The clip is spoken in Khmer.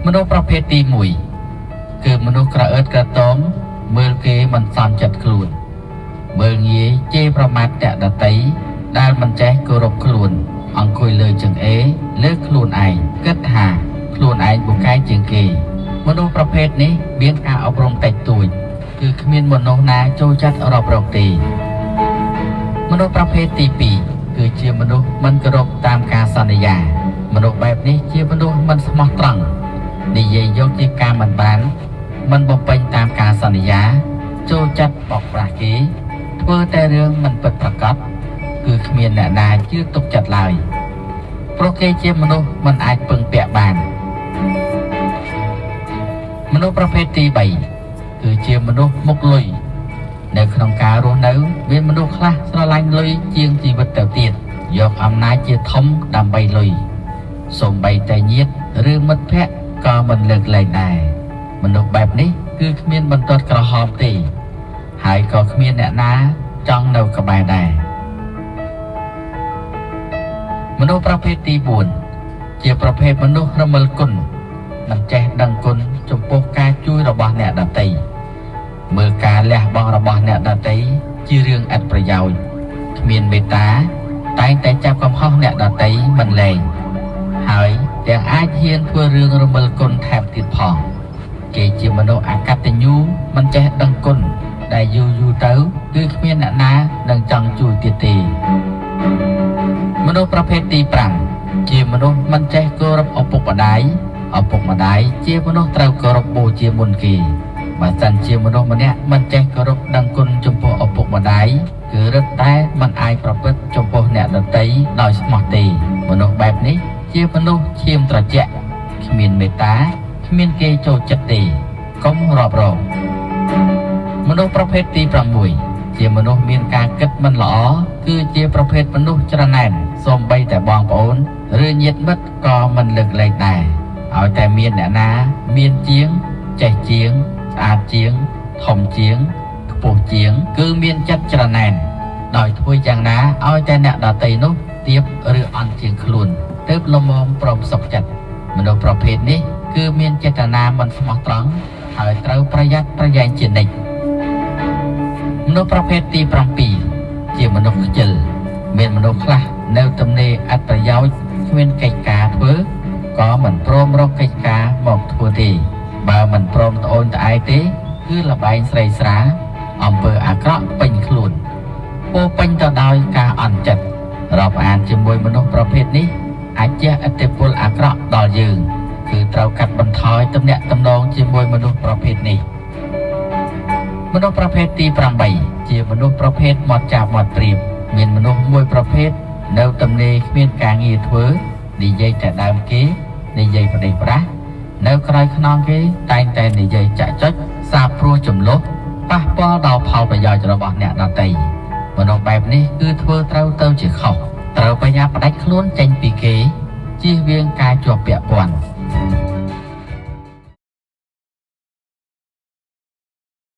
មនុស្សប្រភេទទី1គឺមនុស្សក្រអឺតក្រទមមើលគេមិនសមចិត្តខ្លួនមើលងាយជេរប្រមាថអ្នកដទៃដែលមិនចេះគោរពខ្លួនអង្គុយលើចង្អេរលើខ្លួនឯងគិតថាខ្លួនឯងពូកែជាងគេមនុស្សប្រភេទនេះមានការអប់រំតិចតួចគឺគ្មានមនុស្សណាចូលចិត្តរាប់រកទេមនុស្សប្រភេទទី2គឺជាមនុស្សមិនគោរពតាមការសន្យាមនុស្សបែបនេះជាមនុស្សមិនស្មោះត្រង់និយាយយកជាការមិនបានមិនបំពេញតាមការសន្យាចូលចិត្តបោកប្រាស់គេធ្វើតែរឿងមិនពិតប្រាកដគឺគ្មានអ្នកណាជឿទុកចិត្តឡើយព្រោះគេជាមនុស្សមិនអាចពឹងពាក់បានមនុស្សប្រភេទទី3គឺជាមនុស្សមុខលុយនៅក្នុងការរស់នៅមានមនុស្សខ្លះស្រឡាញ់លុយជាងជីវិតទៅទៀតយកអំណាចជាធំដើម្បីលុយសូម្បីតែញាតិឬមិត្តភក្តិក៏មិនលើកលែងដែរមនុស្សបែបនេះគឺគ្មានបន្ទាត់ក្រហមទេហើយក៏គ្មានអ្នកណាចង់នៅក្បែរដែរមនុស្សប្រភេទទី4ជាប្រភេទមនុស្សរមិលគុណមិនចេះដឹងគុណចំពោះការជួយរបស់អ្នកដទៃមើលការលះបង់របស់អ្នកដទៃជារឿងឥតប្រយោជន៍គ្មានមេត្តាតែងតែចាប់កំហុសអ្នកដទៃមិនលែងហើយទាំងអាចហ៊ានធ្វើរឿងរមិលគុណថែមទៀតផងគេជាមនុស្សអកតញ្ញូមិនចេះដឹងគុណដែលយូរយូរទៅគឺគ្មានអ្នកណានឹងចង់ជួយទៀតទេមនុស្សប្រភេទទី5ជាមនុស្សមិនចេះគោរពឪពុកម្ដាយឪពុកម្ដាយជាមនុស្សត្រូវគោរពបូជាមុនគេបើសិនជាមនុស្សម្នាក់មិនចេះគោរពដឹងគុណចំពោះឪពុកម្ដាយគឺរឹតតែមិនអាចប្រព្រឹត្តចំពោះអ្នកដទៃដោយស្មោះទេមនុស្សបែបនេះជាមនុស្សឈាមត្រជាក់គ្មានមេត្តាគ្មានគេចូលចិត្តទេកុំរាប់រងមនុស្សប្រភេទទី6ជាមនុស្សមានការគិតមិនល្អគឺជាប្រភេទមនុស្សច្រណែនសូម្បីតែបងប្អូនឬញាតិមិត្តក៏មិនលើកលែងដែរឲ្យតែមានអ្នកណាមានជាងចេះជាងស្អាតជាងធំជាងខ្ពស់ជាងគឺមានចិត្តច្រណែនដោយធ្វើយ៉ាងណាឲ្យតែអ្នកដទៃនោះទាបឬអន់ជាងខ្លួនទើបលំមព្រមសុខចិត្តមនុស្សប្រភេទនេះគឺមានចេតនាមិនស្មោះត្រង់ហើយត្រូវប្រយ័ត្នប្រយែងជានិច្ចមនុស្សប្រភេទទី7ជាមនុស្សខ្ជិលមានមនុស្សខ្លះនៅទំនេរអត់ប្រយោជន៍គ្មានកិច្ចការធ្វើក៏មិនព្រមរកកិច្ចការមកធ្វើទេបើមិនព្រមត្អូញត្អែទេគឺល្បែងស្រីស្រាអំពើអាក្រក់ពេញខ្លួនពោពេញទៅដោយការអន់ចិត្តរាប់អានជាមួយមនុស្សប្រភេទនេះអាចជះឥទ្ធិពលអាក្រក់ដល់យើងគឺត្រូវកាត់បន្ថយទំនាក់ទំនងជាមួយមនុស្សប្រភេទនេះមនុស្សប្រភេទទី8ជាមនុស្សប្រភេទមាត់ចាប់មាត់ព្រាបមានមនុស្សមួយប្រភេទនៅទំនេរគ្មានការងារធ្វើនិយាយតែដើមគេនិយាយប្រដេសប្រដាស់នៅក្រោយខ្នងគេតែងតែនិយាយចាក់ចុចសាបព្រោះចំលោះប៉ះពាល់ដល់ផលប្រយោជន៍របស់អ្នកដទៃមនុស្សបែបនេះគឺធ្វើត្រូវទៅជាខុសត្រូវប្រញាប់ផ្ដាច់ខ្លួនចេញពីគេជៀសវាងការជាប់ពាក់ព័ន្ធ